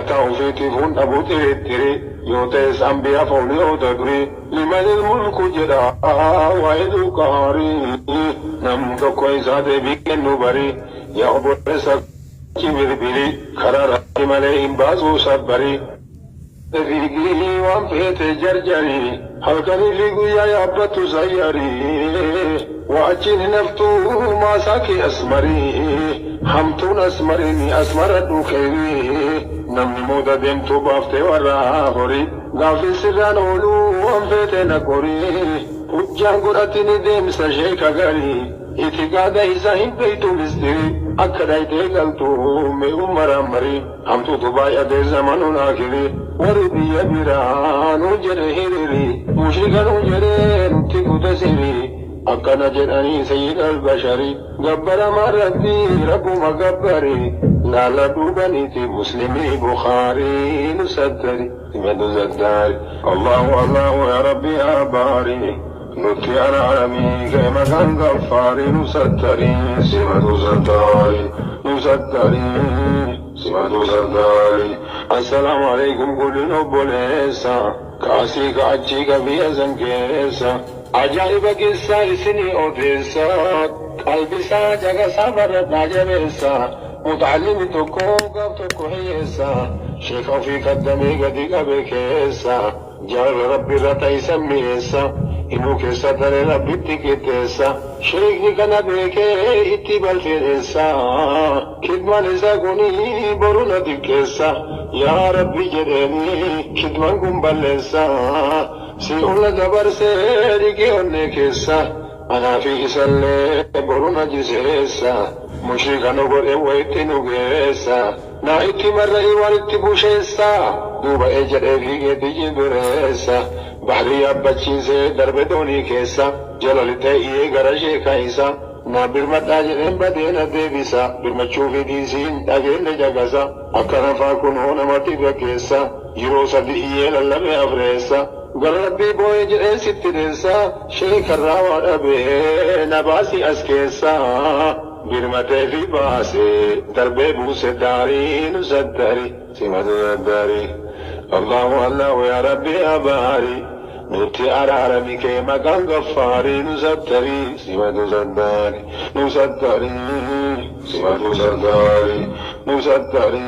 Mataa ofiitiif hun dhabu xirixirii yoo ta'es anbiyaaf awliyoota durii limanil mulku jedha waahidul qahaarii nam tokko isaa deebii kennu barii yaa obboleessa achi birbiri karaa rabbi malee hin baasuu sabbarii fiigii waan feete jarjarii halkanii fi guyyaa yaabbattu sayyarii waa achiin hin haftuu maasaa kee asmarii Hamtuun asmarini asmaradhu kheyrii Namni mooda deemtuu baaftee warra horii Gaaffiin sirraan ooluu waan feete na qorii Hujjaan godhatini deemsa sheeka garii Itiqaada isaa hin beeytu mistirii Akka dhayxee galtu mee ummaraan marii Hamtuutu baay'ate zamanuun aakirii Warri biyya biraa nuun jedhe hiriirii Mushrika nuun jedhe nutti kute sirii Akkana jedhanii sayyid al-basharii Gabbaramaan Rabbii Rabbuma gabbari Laaladhuu baniiti Muslimii Bukhaarii Nu sattari Himadu zaddaari Allahu Allahu yaa Rabbi yaa baari Nutti araarami kee maqaan Gaffaari Nu sattari Simatu sattaari Nu sattari Simatu sattaari Assalaamu Aleykum kullin obboleessa Ka asii ka achii ka biyya san keessa Ajaa'iba qissaa isinii odeessa Qalbisaa caqasaa baradhaa jabeessa Muta'allimni tokko gaaf tokko hiyyeessa Sheeka ofii kaddamee gadi qabe keessa Jaalala Rabbi irra ta'isan mi'eessa Himuu keessa taree Rabbitti qixxeessa Sheekni kana beekee itti balfee dheessa Kidmaan isaa kuni boru na xiqqeessa Yaa Rabbi jedheeni kidmaan kun balleessa Si ol na dabarsee dhiqee onnee keessa Anaa fi isallee boru na jiseessa Mushrika nu godhe wayitti nu geessa Naa itti marra'ii waan itti busheessa Duuba ee jedhee fiigee tiji dureessa Bahrii yaabbachiisee darbe doonii keessa Jala lixee iyee gara sheeka isa Naa birmadhaa jedheen badee na deebisa Birmachuufii dhiisii hin dhageenne caqasa Akkana faa kunoo namatti gaggeessa Yeroo sadi iyyee lallabe afreessa Gara Rabbii booye jedheen sitti dheessa Sheekarraa waa dhabee na baasi as keessa Birmateefi baase darbee buuse daarii Nu sattari simatu sattari Allahu Allahu yaa Rabbi yaa baari Nutti araarami kee maqaan Gaffaarii Nu sattari simatu sattari Nu sattari simatu sattari Nu sattari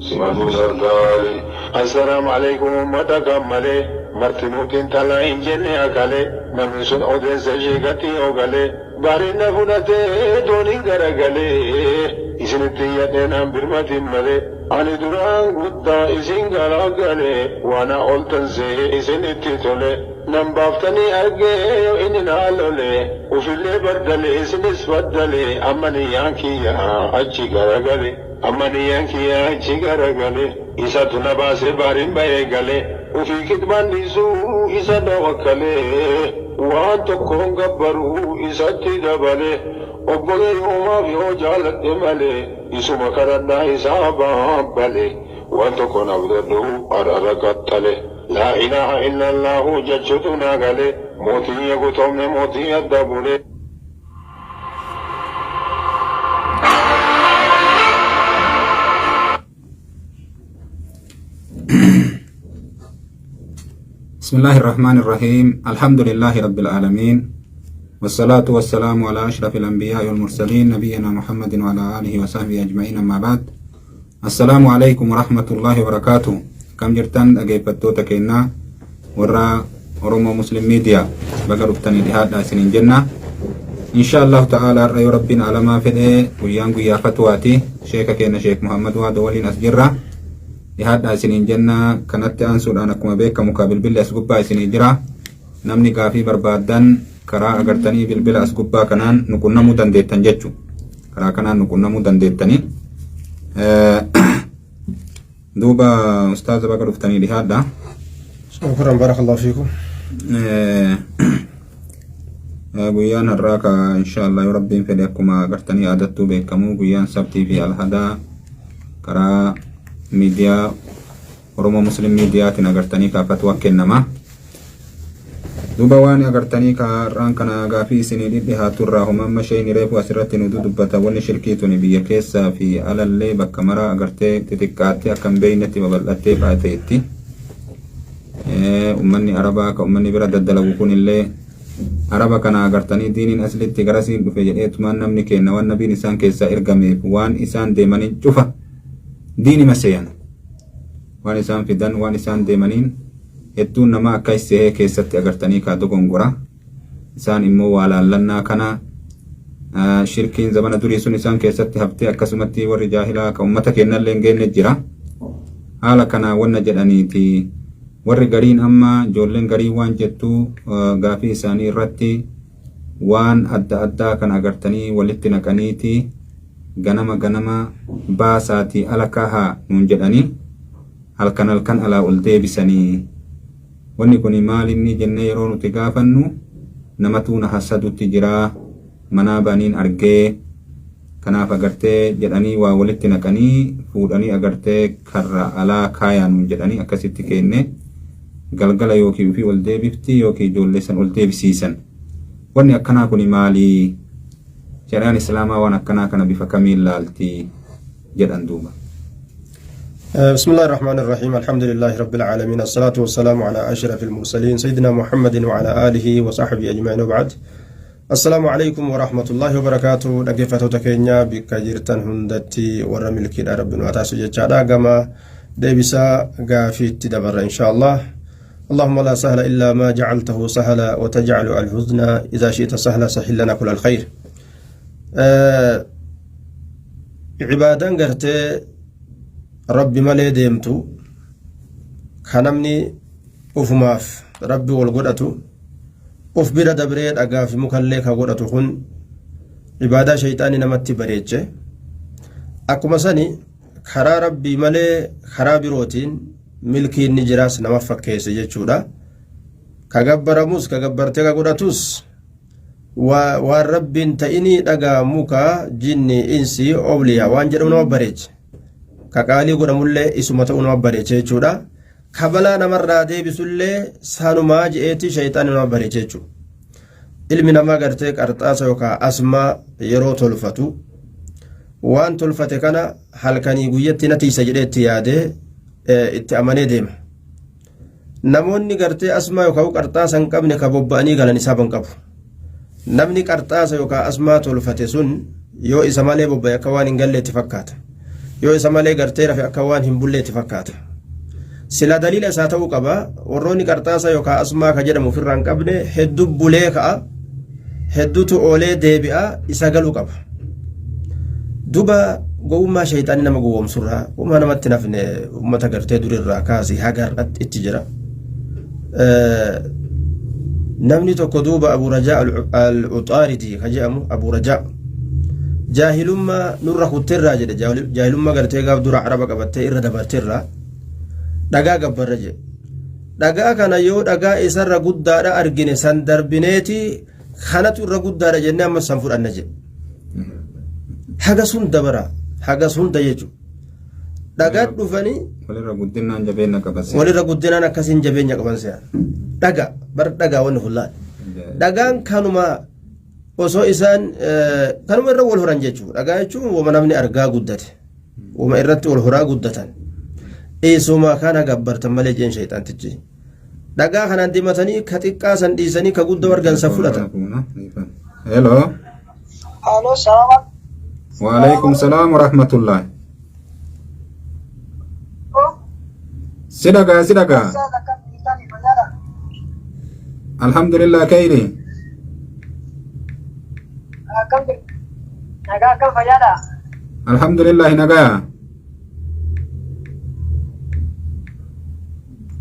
Simatu sardaari. Assalaamu Aleykum ummata kan malee martinuu xinxalaa hin jenne akalee namni sun odeessa sheekatti yoo galee baariin na fudhatee dooniin garagalee isinitti iyyadhee naan birmatin malee ani duraan guddaa isin galagalee waana oltan seehee isinitti tole nan baaftanii argee yoo inni naa lole ufillee baddalee isinis baddalee amma niyyaan kiyya achi garagale. Amma niyyaan kiyya achi garagale Isatu na baase baariin bayee gale Ufii kidmaan dhiisuu isa tawakkale Waan tokkoon gabbaru isatti dabale Obbolee uumaaf yoo jaaladhe malee Isuma kadhadhaa isaa baabbale Waan tokkoon abdadhu arara qaxxale Laa ilaaha illallaahu jechuutu naa gale Mootiin yagutoomne mootii adda bule. بسم الله الرحمن الرحيم الحمد لله رب العالمين والصلاة والسلام على أشرف الأنبياء والمرسلين نبينا محمد وعلى آله وصحبه أجمعين أما بعد السلام عليكم ورحمة الله وبركاته كم جرتان أجيبتو تكينا ورا Oromo Muslim Media baga dhuftanii dhihaadhaa isiniin jenna. Insha Allahu ta'ala har'a yoo Rabbiin alamaa fedhe guyyaan guyyaa fatwaati. Sheeka keenya Sheek Muhammad Waado waliin as jirra. Dhihaadhaa isiniin jenna. Kanatti aansuudhaan akkuma beekamu ka bilbilli as gubbaa isinii jira. Namni gaafii barbaaddan karaa agartanii bilbila as gubbaa kanaan nu qunnamuu dandeettan jechu. Karaa kanaan nu qunnamuu dandeettanii. Duuba ustaaza baga dhuftanii dhihaadha. Shukran barakallahu fiikum. Guyyaan har'aa ka inshaallah yoo rabbiin fedhe akkuma agartanii aadattuu beekamu guyyaan sabtii fi alhadaa karaa miidiyaa Oromoo Muslim miidiyaatiin agartanii ka fatwa kennama. Duuba waan agartanii kaarraan kana gaafii isinii dhidhihaatu irraa humamma isheen reefu asirratti nu dubbata. Wanni shirkii tuni biyya keessaa fi alallee bakka maraa agartee xixiqqaattee akka hin beeknetti babal'attee baateetti. Ummanni Arabaa ka ummanni bira daddalagu kunillee Araba kana agartanii diiniin aslitti garasiin dhufe jedheetumaan namni kenna waan nabiin isaan keessaa ergameef waan isaan deemaniin cufa diinima seeyan. Waan isaan fidan, waan isaan deemaniin hedduun namaa akka sehee keessatti agartanii kaa dogongora. Isaan immoo waa laallannaa kana shirkiin zamana durii sun isaan keessatti haftee akkasumatti warri jaahilaa ka ummata kennallee hin geenne jira. Haala kana wanna jedhaniiti warri gariin amma ijoolleen garii waan jettu gaafii isaanii irratti waan adda addaa kan agartanii walitti naqaniiti ganama ganama baasaatii ala kahaa nuun jedhanii halkan halkan alaa ol deebisanii. Wanni kun maal inni jennee yeroo nuti gaafannu, namatu na hassadutti jira, manaa baniin argee, kanaaf agartee jedhanii waa walitti naqanii fuudhanii agartee karra alaa kaayaa nuun jedhanii akkasitti kenne galgala yookiin ofii ol deebifti yookiin ijoollee san ol deebisiisan. Wanni akkanaa kun maali? Shari'aan Islaamaa waan akkanaa kana bifa kamiin laalti jedhan duuba. بسم الله الرحمن الرحيم، الحمد لله رب العالمين، الصلاة والسلام على أشرف المرسلين سيدنا محمد وعلى آله وصحبه أجمعين، وبعد، السلام عليكم ورحمة الله وبركاته. Dhaggeeffattoota keenya bakka jirtan hundatti, warra milkiidha rabbi nu haa taasisu jechaadha. Gama deebisaa gaafiitti dabarra إن شاء الله. اللهم لا سهل إلا ما جعلته سهلا وتجعل الحزن إذا شئت سهلا، سهل لنا كل الخير. Cibaadaan gartee rabbi malee deemtu ka namni ufumaaf rabbi wal godhatu uf bira dabree dhagaa fi mukallee ka godhatu kun ibaadaa shayxaanii namatti bareeche. Akkuma sani karaa rabbii malee karaa birootiin milkiin ni jiraas nama fakkeesse jechuudha. Ka gabbaramus, ka gabbartee ka godhatus, waan rabbiin ta'inii dhagaa, muka, jinni, insi, obliyaa waan jedhamu nama bareeche. Ka qaalii godhamullee isuma ta'uu nama bareeche jechuudha. Ka balaa namarraa deebisullee sanumaa je'eeti shayxaani nama bareeche jechuudha. Ilmi namaa gartee qarxaasa yookaan asmaa yeroo tolfatu, waan tolfate kana halkanii guyyatti na tiisa jedhee itti yaadee itti amanee deema. Namoonni gartee asmaa yookaan qarxaasa hin qabne ka bobba'anii galan isaa ban qabu. Namni qarxaasa yookaan asmaa tolfate sun yoo isa malee bobba'e akka waan hin galle itti fakkaata. Yoo isa malee gartee rafe akka waan hin bulle itti fakkaata. Sila daliila isaa ta'uu qaba. Warroonni qarxaasa yookaan asmaa ka jedhamu ofirraa hin qabne hedduu bulee ka'a. Hedduutu oolee deebi'a, isa galuu qaba. Duba gowwummaa shayxaanii nama gowwoomsurraa uumaa namatti nafne uummata gartee durirraa kaasii haga har'atti itti jira. Namni tokko duuba Abu Rajaa al-Uxaaridii ka jedhamu, Abu Rajaa, jaahilummaa nurra kutteerraa jedhe. Jaahilummaa gartee gaaf dura Araba qabattee irra dabarteerraa dhagaa gabbarra jedhe. Dhagaa kana yoo dhagaa isarra guddaadha argine san darbineeti kanatu irra guddaadha jennee amma san fudhanna jedhe. Haga sun dabara, haga sunda jechuudha. Dhagaa dhufanii Walirra guddinaan jabeenya qaban. Walirra guddinaan akkasiin jabeenya qaban se'an. Dhagaa bar, dhagaa wanni hullaan. Dhagaan kanuma osoo isaan kanuma irra wal horan jechuudha. Dhagaa jechuun wama namni argaa guddate. Wama irratti wal horaa guddatan. Eessumaa kana gabbartan malee jeen shayxaantichi. Dhagaa kanaan dimatanii ka xiqqaa san dhiisanii ka guddaa argan san fudhatan. Hello. Halo, salaam. وعليكم السلام ورحمة الله. Si dhagaa, si dhagaa. Ustaz, akkam jirtanii, fayyaadha? الحمد لله kayri. Akkam jirtu? Nagaa, akkam, fayyaadha? الحمد لله nagaa.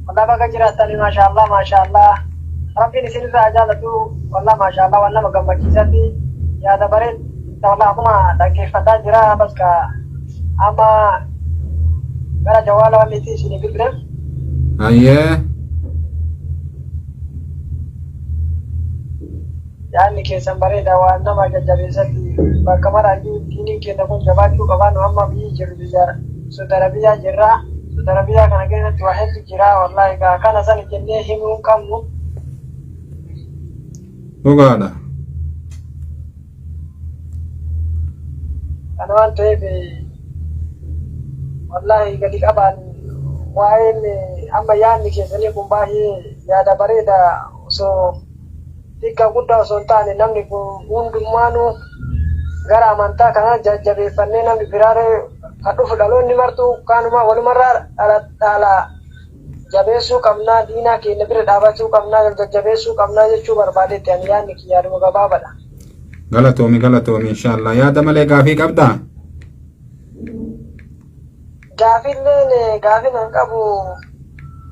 Wallah baga jiraatanii, maashaallah, maashaallah. Rabbiin isinirraa haa jaalatu. Wallah, maashaallah, waan nama gammachiisatti yaada bareeda. Wallah akkuma dhaggeeffataa jira, baska amma gara jawaala wanni itti isinii bilbileef. Hayyee. Yaadni keessan bareeda, waan nama jajjabeessatti. Bakka maraayyuu diiniin keenya kun jabaachuu qabaa. Nu amma biyyi jirru biyya Saudi Arabiyaa jirra. Saudi Arabiyaa kana keessatti waa hedduu jira, wallahi gaa kana san jennee himuu hin qabnu. Dhugaadha. Kana waan ta'eef wallaahi gadi qabaan waa'een amma yaadni keessanii kun baay'ee yaada bareeda osoo xiqqaa guddaa osoo hin taane namni kun hundummaanuu gara amantaa kanaa jajjabeeffannee namni biraaree kan dhufu dhaloonni martuu kaanuma walumarraa dhala jabeessuu qabnaa diinaa keenya bira dhaabachuu qabnaa jajjabeessuu qabnaa jechuu barbaadetti ani yaadni kiyya yaaduma gabaabaadha. Galatoomi, galatoomi, inshaallah. Yaada malee gaafii qabdaa? Gaaffiilleen gaafiin an qabu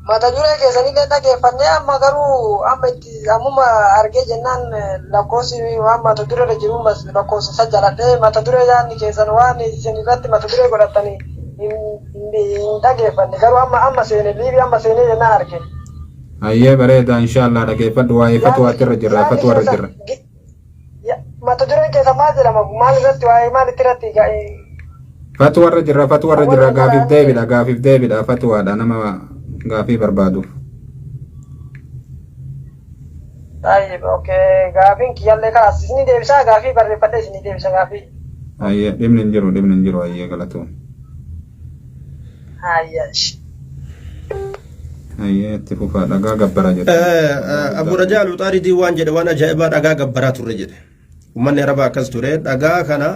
mata duree keessanillee dhageeffannee amma garuu amma itti ammuma argee jennaan lakkoofsi waan mata dureerra jiru lakkoofsa isa jaladhee mata duree yaadni keessan waan isin irratti mata duree godhatanii hin dhageeffanne garuu amma amma seene liibii amma seenee jennaan arge. Hayyee, bareeda, inshaallah dhageeffadhu. Waa'ee fatwaatti irra jirra, fatwa irra jirra. Mata dureen keessan maal jedhama? Maal irratti, waa'ee maalitti irratti? Fatwa irra jirra, fatwa irra jirra, gaafiif deebidha, gaafiif deebidha, fatwaadha nama gaafii barbaaduuf. Tayyib, okay. Gaafiin kiyyallee kalaas isinii deebisaa, gaafii barreeffadhee isinii deebisa gaafii. Hayyee, dhibni hin jiru, dhibni hin jiru, hayyee galatoom. Hayya. Hayyee, itti fufaa, dhagaa gabbaraa jedhu. Abu Rajaa Al-Uxaaridii waan jedhe waan ajaa'ibaa, dhagaa gabbaraa turre jedhe. Uummanni Arabaa akkas ture, dhagaa kana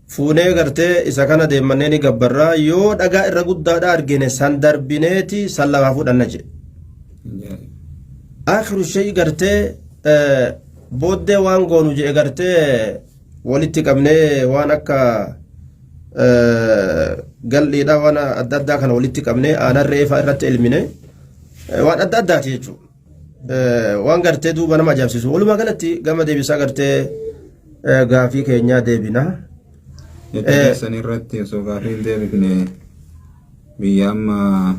fuunee gartee isa kana deemmannee ni gabbarraa, yoo dhagaa irra guddaadha argine san darbineeti san lafaa fudhanna jedhe. Akhiru shay gartee booddee waan goonu jedhe gartee walitti qabnee waan akka gal'iidha waan adda addaa kana walitti qabnee aanan reefaa irratti elmine waan adda addaati jechuudha. Waan gartee duuba nama ajaa'ibsiisu. Walumaa galatti gama deebisaa gartee gaafii keenyaa deebina. Jecha keessan irratti osoo gaafii hin deebifne, biyya amma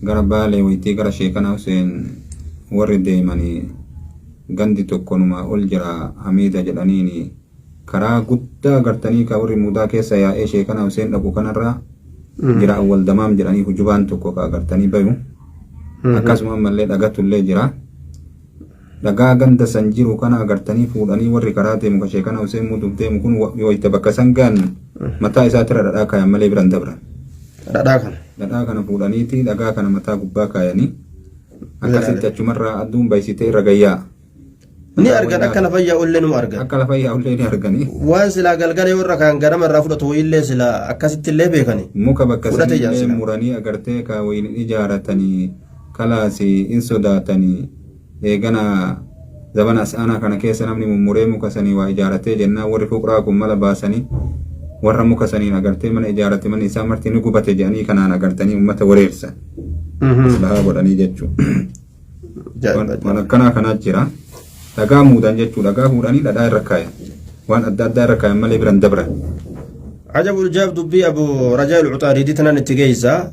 gara Baalee wayitii gara Sheekana Huseen warri deemanii gandi tokkonuma ol jira Hamiida jedhaniini karaa guddaa gartanii ka warri muudaa keessa yaa'ee Sheekana Huseen dhaqu kanarraa jira awwal damaam jedhanii hujubaan tokko ka agartanii bayu. Akkasuma ammallee dhagatullee jira. Dhagaa ganda san jiru kana agartanii fuudhanii warri karaa deemu ka Sheekana Huseen muuduuf deemu kun yoo itti bakka san gahan mataa isaatirra dhadhaa kaayan malee biran dabran. Dhadhaa kana. Dhadhaa kana fuudhaniiti dhagaa kana mataa gubbaa kaayanii akkasitti achumarraa aduun baysitee irra gayyaa. Ni argan, akka lafa yaa'ullee numa argan. Akka lafa yaa'ullee ni arganii. Waan silaa galgala yoo irra kaan ganama irraa fudhatu wayiillee silaa akkasitti illee beekani. Muka bakka Fudhate sanillee jaarsila. muranii agartee ka wayin ijaaratanii kalaasi in sodaatanii eegana zabana as'aanaa kana keessa namni mummuree muka sanii waa ijaaratee jennaan warri fuqraa kun mala baasanii warra muka saniin agartee mana ijaarate manni isaa marti ni gubate jedhanii kanaan agartanii ummata wareersan. Islahaa godhanii jechuudha. Waan akkanaa kanaa jira. Dhagaa muudan jechuu, dhagaa fuudhanii dhadhaa irra kaayan. Waan adda addaa irra kaayan malee biran dabran. Ajabul jaab dubbii Abu Rajaa Al-Uxaaridii tanan itti geessa.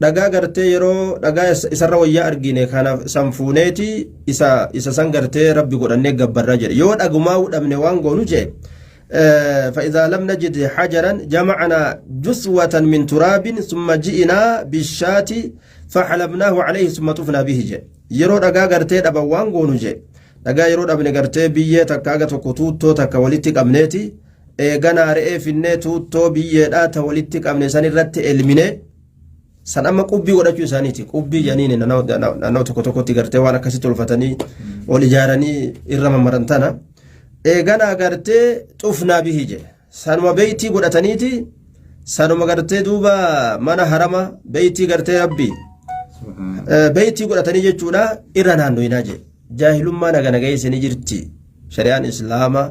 Dhagaa gartee yeroo dhagaa isarra wayyaa argine kanaaf san fuuneeti isa san gartee rabbi godhannee gabbarraa jedhe. Yoo dhagumaa dhabne waan goonu jedhe. فإذا لم نجد حجرا جمعنا جثوة من تراب ثم جئنا بالشاة فحلبناه عليه ثم طفنا به جه. Yeroo dhagaa gartee dhaban waan goonu je, dhagaa yeroo dhabne gartee biyyee takka aga tokko tuuttoo takka walitti qabneeti eeganaa re'ee finnee tuuttoo biyyeedhaa ta walitti qabne san irratti elmine san amma qubbii godhachuu isaaniiti. Qubbii jedhaniin naannoo tokko tokkotti gartee waan akkasii tolfatanii ol ijaaranii irra mammaran tana eeganaa gartee xufnaa bihi je, sanuma beeytii godhataniiti, sanuma gartee duuba mana harama beeytii gartee rabbii beeytii godhatanii jechuudha irra naannoyinaa je. Jaahilummaa naga nagayeesse ni jirti. Shari'aan islaamaa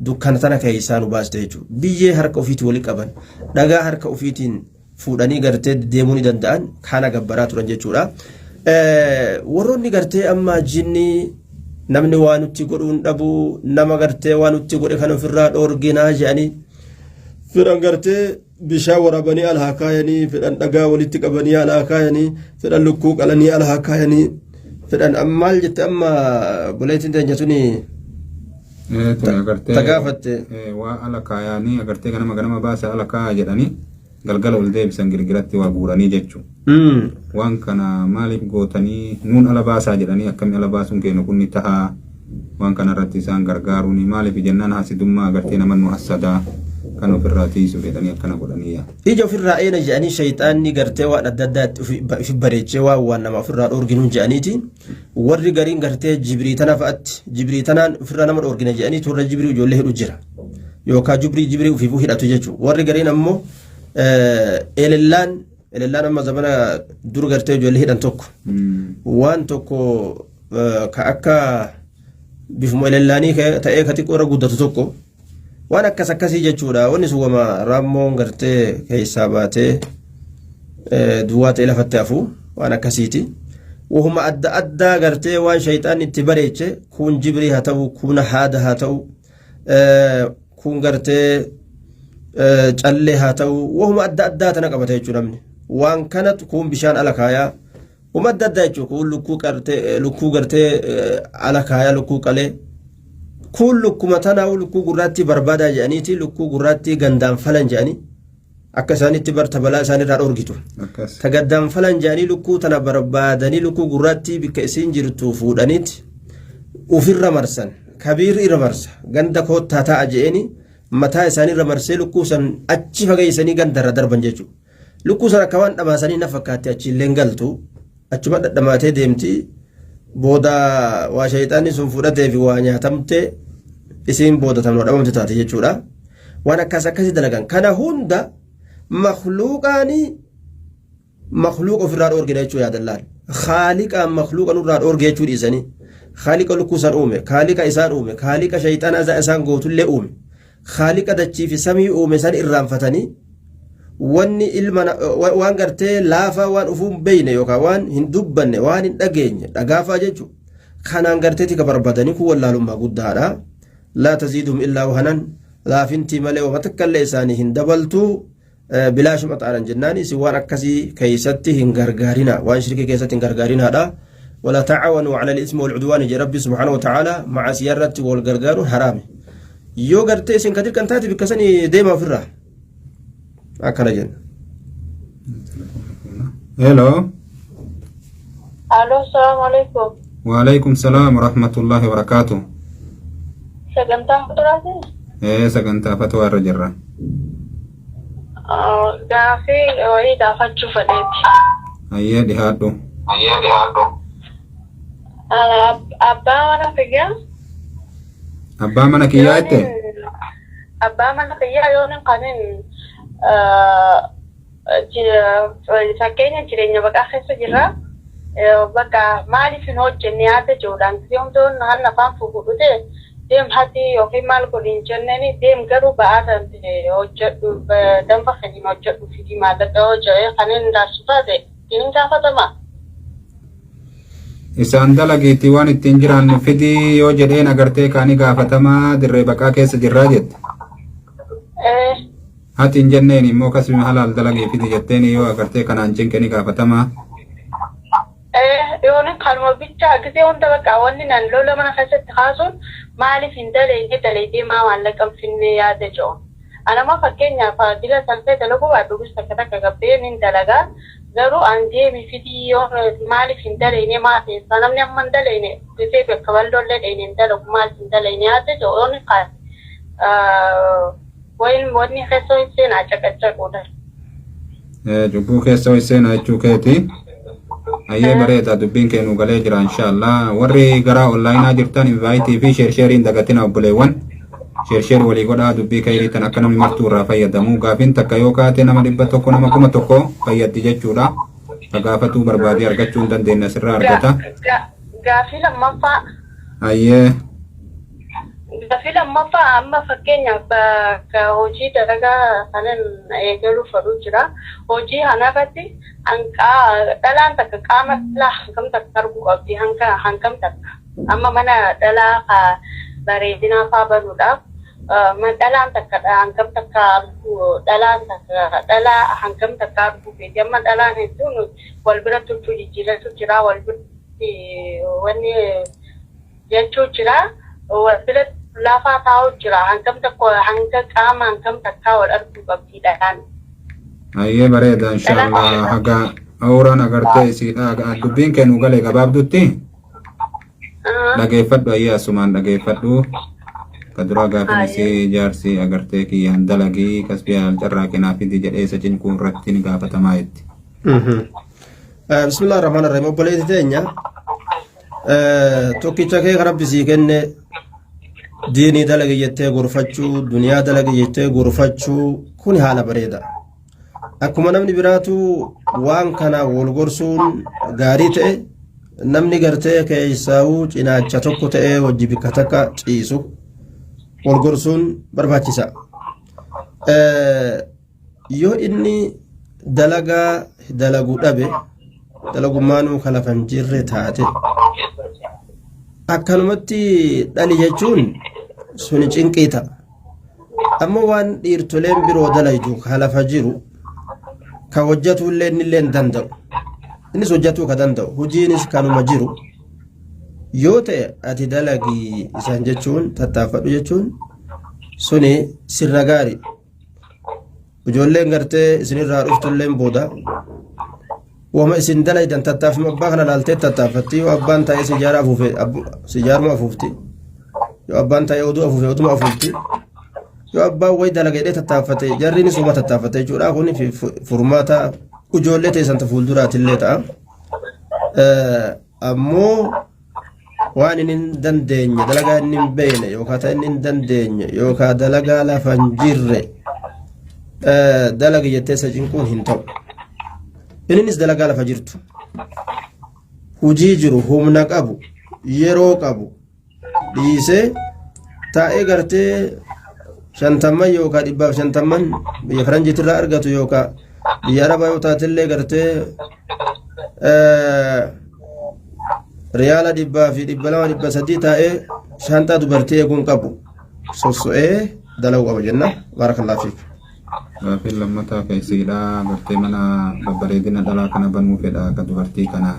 dukkana tana keessaa nu baaste jechuudha. Biyyee harka ofiitiin wali qaban, dhagaa harka ofiitiin fuudhanii gartee deemuu ni danda'an, kana gabbaraa turan jechuudha. Warroonni gartee amma jinnii namni waa nutti godhuun dhabu, nama gartee waa nutti godhe kan ofirraa dhoorginaa jedhanii fedhan gartee bishaan waraabanii alhaa kaayanii, fedhan dhagaa walitti qabanii alhaa kaayanii, fedhan lukkuu qalanii alhaa kaayanii, fedhan maal jette amma buleetiin teenya tuni? Tuni agartee Tagaafatte. Waa ala kaayanii agartee ganama ganama baasa ala kaayaa jedhanii galgala ol deebisan girgiratti waa guuranii jechuudha. Waan kana maaliif gootanii nuun ala baasaa jedhanii, akkamii ala baasuun keenya kun ni tahaa Waan kana irratti isaan gargaaruuni maaliif jennaan hasidummaa agartee nama nu hassadaa kan ofirraa tiisu jedhanii akkana godhanii yaa. Ija ofirraa eena jedhanii shayxaanni gartee waan adda addaatti ofi bareechee waan waan nama ofirraa dhoorginuun jedhaniiti warri gariin gartee jibrii tana fa'atti jibrii tanaan ofirraa nama dhoorgina jedhanii warra jibrii ijoollee hidhu jira yookaan jibrii jibrii ofiifuu hidhatu jechuudha warri gariin ammoo elellaan elellaan amma zamana dur gartee ijoollee hidhan tokko waan tokko ka akka bifuma elellaanii ta'ee ka xiqqoo irra guddatu tokko waan akkas akkasii jechuudha wanni sun wama raammoon gartee keessaa baatee duwwaa ta'e lafatti hafu waan akkasiiti. Wahuma adda addaa gartee waan shayxaan itti bareeche kun jibrii haa ta'u kun haada haa ta'u kun gartee callee haa ta'u wahuma adda addaa tana qabata jechuudha namni waan kanatu kun bishaan ala kaayaa wahuma adda addaa jechuudha kun lukkuu gartee lukkuu gartee ala kaayaa lukkuu qalee kun lukkuma tanaa lukkuu gurraattii barbaadaa jedhaniiti lukkuu gurraattii gandaan falan jedhanii akka isaanitti barta balaa isaanirraa dhorgitu. Ta gaddaan falan jedhanii lukkuu tana barbaadanii lukkuu gurraattii bikka isiin jirtu fuudhaniiti ufirra marsan kabiirri irra marsa ganda koottaa taa'a je'eeni mataa isaaniirra marsee lukkuu san achi fageessanii gandarra darban jechuudha. Lukkuu san akka waan dhamaasanii na fakkaatti achi illee galtu achuma dhadhamaatee deemti booda waa shayxaanni sun fudhatee fi waa nyaatamte isiin booda tanuma dhabamte taate jechuudha. Waan akkas akkasii dalagan kana hunda makluuqaanii makluuqa ofirraa dhoorgina jechuu yaadan laal. Khaaliqaan makluuqa nurraa dhoorge jechuu dhiisanii khaaliqa lukkuu san uume khaaliqa isaan uume khaaliqa shayxaana isaan gootullee uume khaaliqa dachii fi samii uume san irraanfatanii wanni ilma waan gartee laafaa waan ufuu hin beeyne yookaan waan hin dubbanne waan hin dhageenye dhagaafaa jechuudha. Kanaan gartee tika barbaadanii kun wallaalummaa guddaadha. Laa taziidhum illaa wahanan laafintii malee wama takka illee isaanii hin dabaltu bilaashuma xaaran jennaan isin waan akkasii keessatti hin gargaarina waan shirkii keessatti hin gargaarinaadha. ولا تعاونوا على الإثم والعدوان جي ربي سبحانه وتعالى مع سيارة والغرغار حرام yoo gartee isin ka dirqan taate bikka sanii deemaa ofirraa akkana jenna. Hello. Alo, salaamu alaikum. Waalaikum salaam warahmatullahi wabarakaatuh. Sagantaa fatwaati? Ee sagantaa fatwaa irra jirra. Gaafii wayii gaafachuu fedheeti. Hayyee dhihaadhu. Abbaa mana kiyyaa Abbaa mana kiyyaa jette? Abbaa mana kiyyaa yoon kanin fakkeenya jireenya baqaa keessa jirra. Bakka maaliif hin hojjenne yaada jiruudhaan yoomtoon hanna afaan fuudhute deem hati yookiin maal godhi hin jenneeni deem garuu ba'aa ta'e hojjedhu danfa keetiin hojjedhu fidii maallaqa hojjedhe kanin raabsu taate hin gaafatama. Isaan dalagiitii waan ittiin jiraannu fidii yoo jedheen agartee kaanii gaafatamaa dirree baqaa keessa jirraa jette. Hati hin jenneen immoo kasbi halaal dalagii fidi jetteen yoo agartee kanaan cinqe ni gaafatamaa. Yoon kanuma bichaa gisee hunda bakka wanni nan lola mana keessatti kaasuun maaliif hin daleeyne daleeydee maa maallaqa hin finne yaada jedhu. Anama fakkeenyaaf dila salfee dalaguu baadhu bis takka takka gabbee nin dalagaa garuu an deemi fidii yoo maaliif hin daleeyne maa teessaa namni amma hin daleeyne gisee bakka bal'oollee dheeyne hin dalagu maaliif hin daleeyne yaada jedhu yoon kaase wayin wanni keessa seenaa caqacaquudha. Cubbuu keessa seenaa jechuu keeti. Hayyee bareeda dubbiin kee nu galee jira inshaallah. Warri gara onlaayinaa jirtan invaayitii fi share sheeriin dagatina obboleewwan. Share share walii godhaa dubbii kayrii tan akka namni martuu irraa fayyadamu. Gaafiin takka yoo kaate nama 100 nama 1000 fayyaddi jechuudha. Ka gaafatuu barbaadee argachuu hin dandeenye asirraa argata. Gaafii lammaffaa. Hayyee. Gaafii lammaffaa amma fakkeenyaaf bakka hojii dalagaa kanan eegaluu fedhu jira. Hojii kanarratti dhalaan takka qaama dhalaa hangam takka arguu qabdi hanga hangam takka. Amma mana dhalaa ka bareedinaa faa banuudhaaf dhalaan takka hangam takka arguu dhalaan takka dhalaa hangam takka arguu feeti. Amma dhalaan hedduun wal bira huccuu jijjiirratu jira wal biratti wanni jechuu jira. Wal bira lafaa taa'u jira. Hangam tokko hanga qaama hangam takkaa wal arguu qabdi dhalaan. Hayyee bareeda inshaallah haga awraan agartee isiidha dubbiin kee nu galee gabaabdutti. Dhageeffadhu ayyee asumaan dhageeffadhu. Ka duraa gaafin isii jaarsi agartee kiyyaan dalagii kasbii halaal carraaqinaa fidi jedhee isa cinquu irratti ni gaafatamaa jetti. Bismillah ar-Rahmaan ar-Rahiim. Obboleetti teenya tokkicha kee kan Rabbi sii kenne diinii dalagi jettee gorfachuu, duniyaa dalagi jettee gorfachuu kun haala bareeda. Akkuma namni biraatu waan kana wal gorsuun gaarii ta'e namni gartee keessaawuu cinaacha tokko ta'ee wajji bikka takka ciisu wal gorsuun barbaachisa. Yoo inni dalagaa dalagu dhabe dalagummaanuu ka lafa hin jirre taate akkanumatti dhali jechuun suni cinqii ta'a. Ammoo waan dhiirtoleen biroo dalaydu ka lafa jiru ka hojjatuu illee inni illee hin danda'u. Innis hojjatuu ka danda'u hojiinis kanuma jiru yoo ta'e ati dalagii isaan jechuun tattaaffadhu jechuun suni sirna gaarii. Ijoolleen gartee isinirraa dhuftulleen booda wama isin dalaydan tattaaffima abbaa kana laaltee tattaaffatti yoo abbaan taa'ee sijaara afuufe sijaaruma afuufti yoo abbaan taa'ee oduu afuufe oduma afuufti yoo abbaan wayi dalaga jedhee tattaaffate jarriinis uma tattaaffate jechuudha kun furmaata ijoollee teessan ta fuulduraatillee ta'a. Ammoo waan inni hin dandeenye dalagaa inni hin beekne yookaan ta inni hin dandeenye yookaan dalagaa lafa hin jirre dalagi jettee isa cinquun hin ta'u. Innis dalagaa lafa jirtu hujii jiru humna qabu yeroo qabu dhiisee taa'ee gartee shantamman yookaan dhibbaaf shantamman biyya faranjiitirraa argatu yookaan biyya arabaa yoo taatellee gartee riyaala 200 fi 200 300 taa'ee shaanxaa dubartii eeguun qabu sosso'ee dalaguu qaba jenna baarakallaa fiik. Gaafiin lammataa ka isiidha gartee mana babbareedina dhalaa kana banuu fedha ka dubartii kana.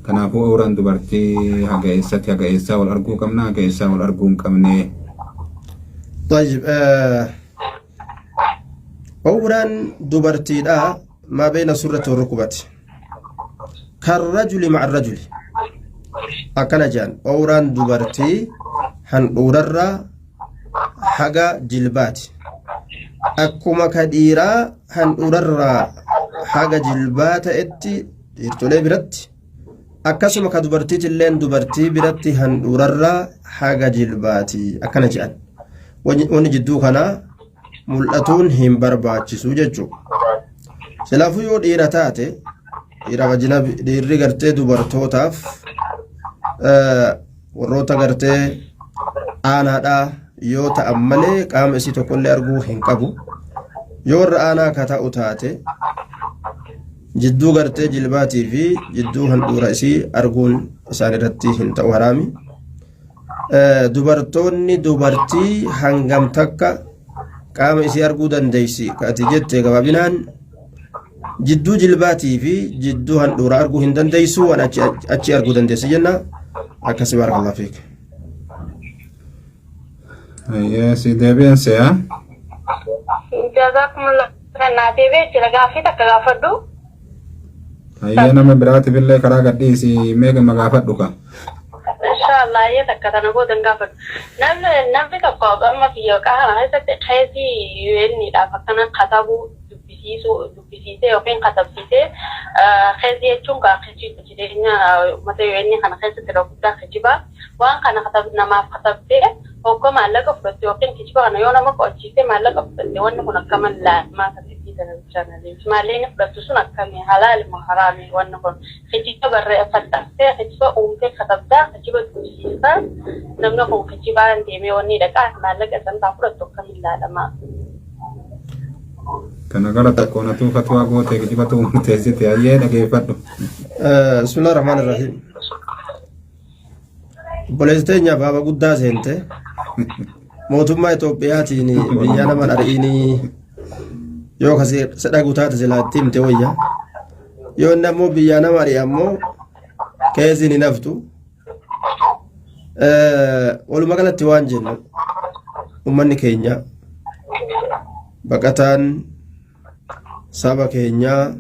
Kanaafuu awraan dubartii haga eessatti haga eessaa wal arguu qabna haga eessaa wal arguu hin qabne. طيب أوران دبرتي ما بين سرة والركبة كالرجل مع الرجل أكن جان أوران دبرتي هن haga jilbaati. Akkuma ka dhiiraa handhuurarraa haga jilbaa ta'etti dhiirtolee biratti akkasuma ka dubartiitilleen dubartii biratti handhuurarraa haga jilbaati akkana jedhan. Wanni jidduu kanaa mul'atuun hin barbaachisu jechuudha. Silaafuu yoo dhiira taate dhiiraaf ajnabi dhiirri gartee dubartootaaf warroota gartee aanaadhaa yoo ta'an malee qaama isii tokkollee arguu hin qabu. Yoo warra aanaa ka ta'u taate jidduu gartee jilbaatii fi jidduu handhuura isii arguun isaan irratti hin ta'u haraami. Dubartoonni dubartii hangam takka qaama isii arguu dandeessi ka ati jette gabaabinaan jidduu jilbaatii fi jidduu handhuuraa arguu hin dandeessu waan achi achi arguu dandeessi jenna akkasi baarakallahu fiik. Hayyee si deebi'een se'a. Jazakumullah kan naa deebi'ee jira gaaffii takka gaafadhu. Hayyee nama biraatiif illee karaa gadhiisi mee gama gaafadhu ka. Inshallah ayyee takka tana booda hin gaafadhu. Namni tokko amma biyya kana keessatti keesii UN dhaaf akkana katabuu dubbisiisuu dubbisiisee yookiin katabsiisee keesii jechuun kaa kijiba jireenya uummata UN kana keessatti irra guddaa kijiba waan kana katab namaaf katabdee hogga maallaqa fudhatte yookiin kijiba kana yoo nama qo'achiisee maallaqa fudhatte wanni kun akkama laalmaa kan itti maallaqni fudhattu sun akkami halaali moo haraami wanni kun kijiba barreeffattee kijiba uumtee katabdaa kijiba dubbisiistaa namni kun kijibaan deemee wanni dhaqaa maallaqa san fudhattu akkamiin laalama. Kana gara tokkoon atuu fatwaa goote kijibatu murteessite hayyee dhageeffadhu. Bismillah ar-Rahmaan ar-Rahiim. Obboleessi teenya baaba guddaa seente mootummaa Itoophiyaatiin biyya nama dhari'inii yoo kasi dhagu taate silaa itti himte wayya. Yoo inni ammoo biyya nama ari'e ammoo keessiin hin haftu. Walumaa galatti waan jennu uummanni keenya baqataan saba keenyaa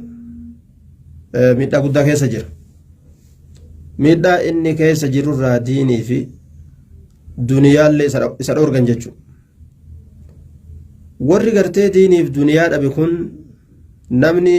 miidhaa guddaa keessa jira. Miidhaa inni keessa jirurraa diinii fi duniyaallee isa dhoorgan jechuudha. Warri gartee diiniif duniyaa dhabe kun namni